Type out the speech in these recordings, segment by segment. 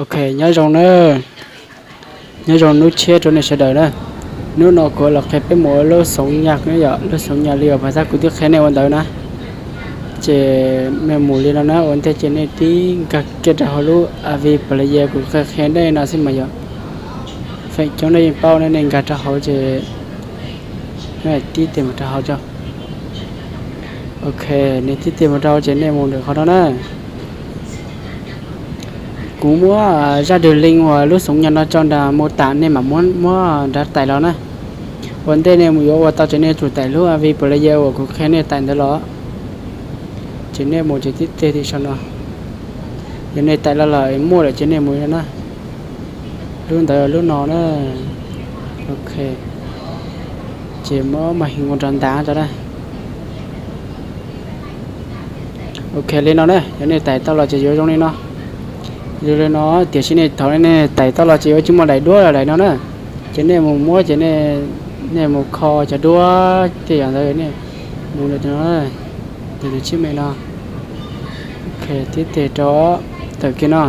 Ok, nyob zoo na, nyob zoo hnub tshiab rau nej sawv daws na. Hnub no kuv los qhia peb mus ua lub xoov nyas na yom, lub xoov nyas li uas pas tas kuv twb qhia nej ua ntawd na. Ces nej mus li no na, ua ntej ces nej tib nkag kiag rau hauv lub Avi Player kuv qhia qhia nej no xwb mas yom. Feem coob nej yeej paub na, nej nkag rau hauv ces tib tes mus rau hauv tso. Ok, nej tib tes mus rau ces nej mus ntawm qhov no na. Kuv muab zaj dwg link uas lub xoov nyas no tso nram mô tả, nej mam muab nrad tais los na. Ua ntej nej mus yuav ua tau ces nej tsum tais lub Avi Player uas kuv qhia nej tais ntawd los. Ces nej mus ces tib tes tim saum no. Yog nej tais los lawm muaj lawm ces nej mus na. Lub ntawd lub no na. Ok, ces muab màn hình ua rov ntav tso na. Ok, li no na, yog nej tais tau los ces yuav zoo li no. Zoo li no, tiam sis nej thaum nej tais tau los ces yuav tsis muaj daim duab los daim no na. Ces nej mus muab ces nej mus kho cov duab tej yam ntawd, nej mus lawm no, tus tsib me no. Ok, tib tes rau, tawm kiag no.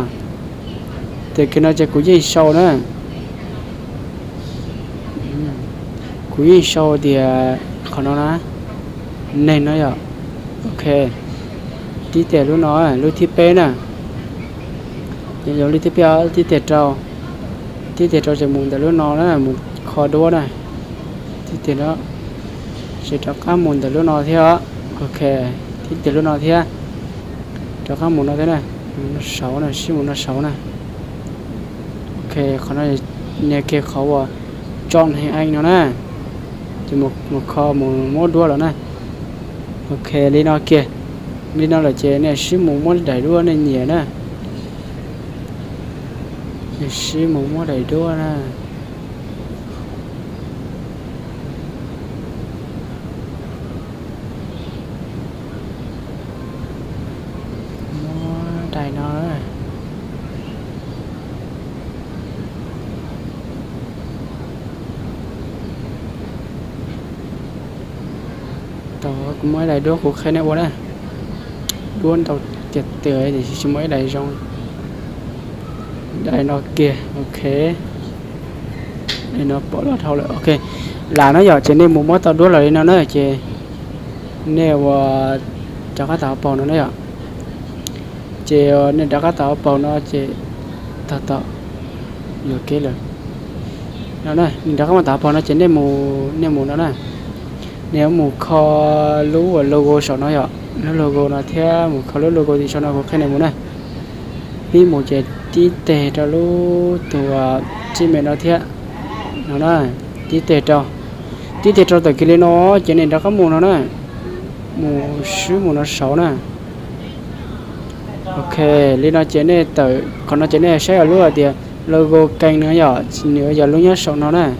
Tawm kiag no ces kuv yeej sau na. Kuv yeej sau tias qhov no na, neeg no yom. Ok, tib tes lub no, lub thib peb na. Ces yog lub thib peb, tib tes rau, tib tes rau ces mus ntawm lub no na, mus kho duab na. Tib tes no, ces rov qab mus ntawm lub no thiab. Ok, tib tes lub no thiab, rov qab mus no thiab na, mus no saud na, sib mus no saud na. Ok, qhov no nias kiag qhov uas chọn hình ảnh no na, ces mus kho mus muab duab los na. Ok, li no kiag, li no lawm ces nej sib mus muab daim duab nej nyiam na. Nej sib mus muab daim duab na. Muab daim no. Tau, kuv muab ib daim duab kuv qhia nej ua na. Duab ntau tiag tiag tiam sis tsis muaj ib daim zoo. Daim no kiag, ok. Daim no pom los dhau lawm, ok. Lam no yom, ces nej mus muab tau duab los li no na, ces nej ua rov qab tom hauv paus no na yom. Ces nej rov qab tom hauv paus no ces tog tom yuam kev lawm. No, nej rov qab mus tom hauv paus no ces nej mus, nej mus no na. Nej yuav mus kho lub uas logo saum no yom, lub logo no thiab mus kho lub logo tim saum no kuv qhia nej mus na. Pib mus ces tib teg rau lub tus tsib me no thiab no na, tib teg rau, tib teg rau tawm kiag li no ces nej rov qab mus no na, mus swb mus no saud na. Ok, li no ces nej tawm qhov no ces nej saib lub hais tias logo kênh no yom, nws yuav yog lub nyob saum no na.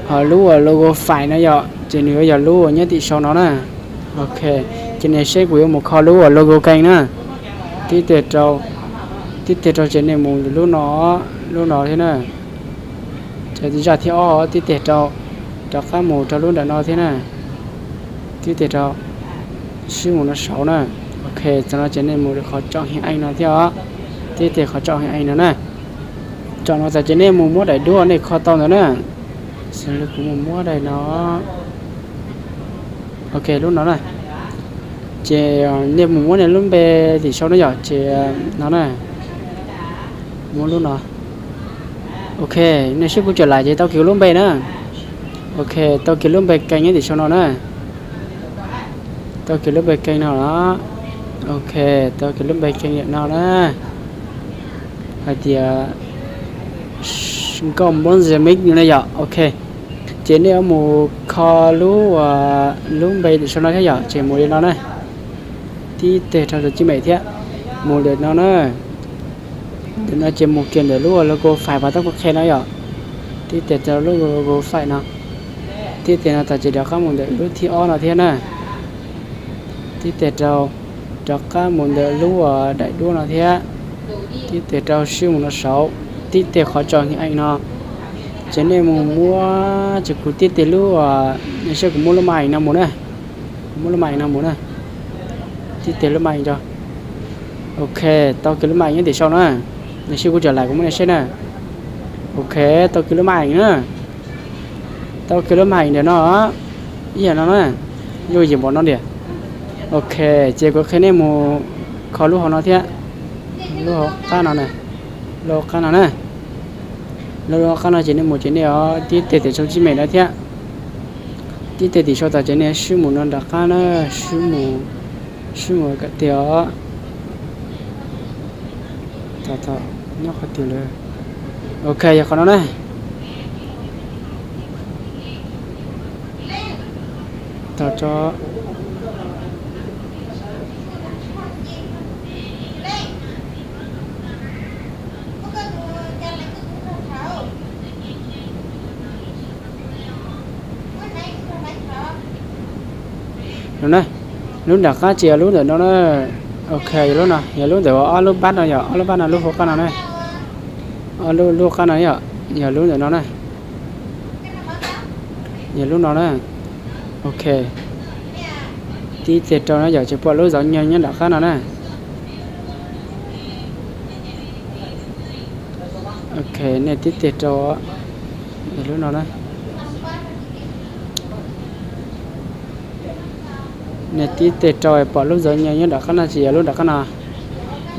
Ho lub uas logo phải no yom, ces nws yuav yog lub uas nyob tim saum no na. Ok, ces nej saib kuv yuav mus kho lub uas logo kênh na. Tib teg rau, tib teg rau ces nej mus lub no, lub no thiab na. Ces zaj thib ob tib teg rau, rov qab mus rau lub nram no thiab na. Tib teg rau, swb mus no saud na. Ok, txog no ces nej mus qhov chọn hình ảnh no thiab os. Tib teg qhov chọn hình ảnh no na. Chọn no tas ces nej mus muab daim duab nej kho tau ntawd na. Xws li kuv mus muab daim no. Ok, lub no na. Ces nej mus muab nej lub npe tim saum no yom, ces no na. Muab lub no. Ok, nej saib kuv tsom lam ces tau kiag lub npe na. Ok, tau kiag lub npe kênh nyob tim saum no na. Tau kiag lub npe kênh no los. Ok, tau kiag lub npe kênh no na. Hais tias Nkauj Npoob Ze Mix no yom. Ok, ces nej yuav mus kho lub, lub npe tim saum no thiab yom, ces mus li no na. Tib teg rau tus tsib me thiab, mus li no na. Ntawm no ces mus kiag ntawm lub logo phải pas tas kuv qhia no yom. Tib teg rau lub logo phải no. Tib teg no tas ces rov qab mus ntawm lub thib ob no thiab na. Tib teg rau, rov qab mus ntawm lub uas daim duab no thiab. Tib teg rau swb mus no saud, tib teg qhov chọn hình ảnh no. Ces nej mus muab, ces kuv tib teg lub, nej saib kuv muab lub màn hình no mus na. Kuv muab lub màn hình no mus na. Tib teg lub màn hình rau. Ok, tau kiag lub maj ees nyob tim sau na. Nws sib kuv tsav lais kuv muab nej saib na. Ok, tau kiag lub maj ees na. Tau kiag lub maj ees ntawm no, ib yam no na. Yuj yim npaum no tiag. Ok, ces kuv qhia nej mus kho lub hauv no thiab. Lub hauv qab no na. Lub hauv qab no na. Lub hauv qab no ces nej mus ces nej tib teg tim sau tsib me no thiab. Tib teg tim sau tas ces nej swb mus no nram qab na, swb mus, swb mus kom tiag os. Nyob qhov twg lawm? Ok, yog qhov no na. Tog tso. No na, lub nram qab ces yog lub ntawm no na. Ok, yog lub no, yog lub ntawm ob lub pab no, yog ob lub pab no lub hauv qab no na. Ob lub, lub qab no yog, yog lub ntawm no na. Yog lub no na. Ok. Tib teg rau na yom, ces pom lub zov nyag nyob nram qab no na. Ok, nej tib teg rau, yog lub no na. Nej tib teg rau pom lub zov nyag nyob nram qab no ces yog lub nram qab no.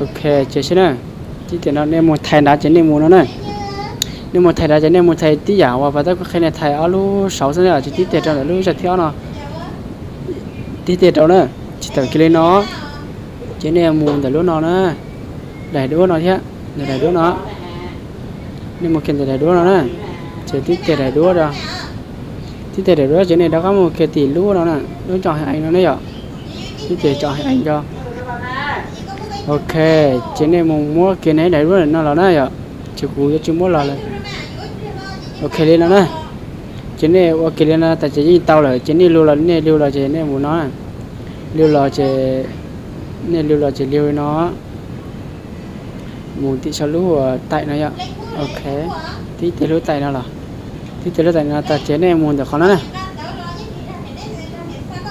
Ok, ces saib na. Tib teg no nej mus thais nrad ces nej mus no na. Nej mus thais nrad ces nej mus thais tib yam uas pas tab kuv qhia nej thais ob lub saud xwb na, ces tib teg rau ntawm lub zaj thib ob no. Tib teg rau na, tsis tawm kiag li no. Ces nej mus ntawm lub no na, daim duab no thiab, ntawm daim duab no. Nej mus kiag ntawm daim duab no na, ces tib teg daim duab rau. Tib teg daim duab ces nej rov qab mus kiag tim lub no na, lub cov heev ees no ne yom. Tib teg cov heev ees rau. Ok, ces nej mus muab kiag nej daim duab no los na yom. Ces kuv yuav tsis muab los lawm. Ok li no na. Ces nej ua kiag li no tas ces yeej tau lawm, ces nej lug los nej lug los ces nej mus no. Lug los ces, nej lug los ces lug no. Mus tim sau lub uas taim no yom. Ok, tib teg lub taim no los. Tib teg lub taim no tas ces nej mus ntawm qhov no na.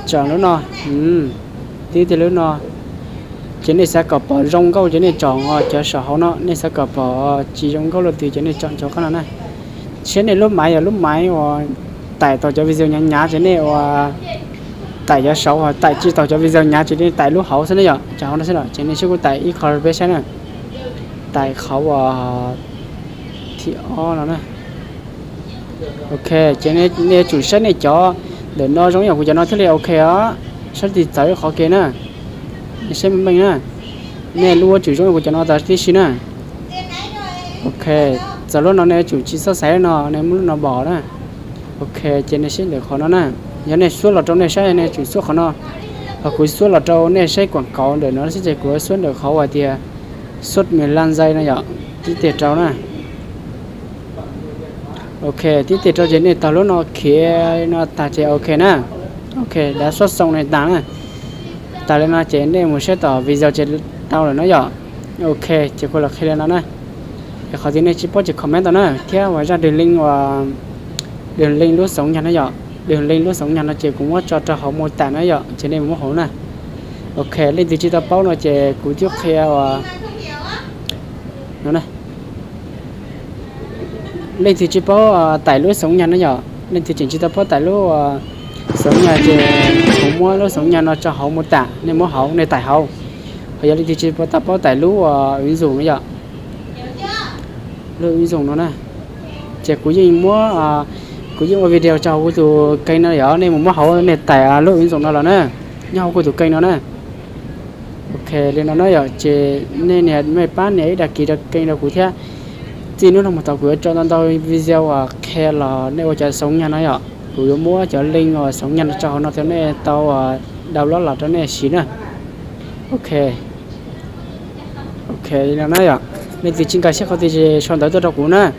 Tsom lub no. Tib teg lub no. Ces nej xav kom pom zoo nkauj ces nej tsom cov saum hauv no, nej xav kom pom tsis zoo nkauj los twg ces nej tsom cov qab no na. Saib nej lub maiv yog lub maiv uas taim tau cov video nyav nyav ces nej ua taim cov saud, taim tsis tau cov video nyav ces nej taim lub hauv xwb na yom, cov hauv no xwb los ces nej sib kuv taim ib qho peb saib na. Taim qhov uas thib ob no na. Ok, ces nej yuav tsum saib nej cov ntawm no zoo yam kuv cov no thiaj li ok os. Saib tsis txawv qhov ke na. Nej saib meej meej na. Nej lub yuav tsum zoo yam kuv cov no tas tib si na. Ok, txawm lub no nej yuav tsum tsis txhob xaiv lub no, nej muab lub no npog na. Ok, ces nej saib ntawm qhov no na. Yog nej xuab los rau nej saib nej yuav tsum xuab qhov no. Ho kuv xuab los rau nej saib kuam kauv ntawm no xwb ces kuv xuab ntawm qhov uas tias xuab me laj zais no yom, tib teg rau na. Ok, tib teg rau ces nej taug lub no khiav no tag ces ok na. Ok, dav xuab xoo nej tag na. Tag li no ces nej mus saib tom video ces tau lawm na yom. Ok, ces kuv los qhia li no na. Es qhov twg nej tsis paub ces comment tau na, thiab uas zaj dws leej, uas dws leej lub xoov nyag no yom, dws leej lub xoov nyag no ces kuv muab tso rau hauv mô tả na yom, ces nej mus muab hauv na. Ok, leej twg tsis tau paub no ces kuv twb qhia uas no na. Leej twg tsis paub taim lub xoov nyag no yom, leej twg tseem tsis tau paub taim lub xoov nyag ces kuv muab lub xoov nyag no tso hauv mô tả, nej muab hauv nej taim hauv. Ho yog leej twg tsis tau paub taim lub ứng dụng no yom, lub ứng dụng no na, ces kuv yeej muab, kuv yeej ua video tso hauv kuv tus kênh no yom, nej mus muab hauv nej taim lub ứng dụng no los na, nyob hauv kuv tus kênh no na. Ok, li no na yom, ces nej niam mej pab nias ib đăng ký rau kênh rau kuv thiab. Txij hnub no mus tod kuv yuav tso ntau ntau video uas qhia los nej ua cov xoov nyag no yom, kuv yuav muab cov link uas xoov nyag no tso hauv no rau nej tau download los rau nej siv na. Ok. Ok, li no na yom, leej twg tsis nkag siab qhov twg ces sau ntawv tuaj rau kuv na.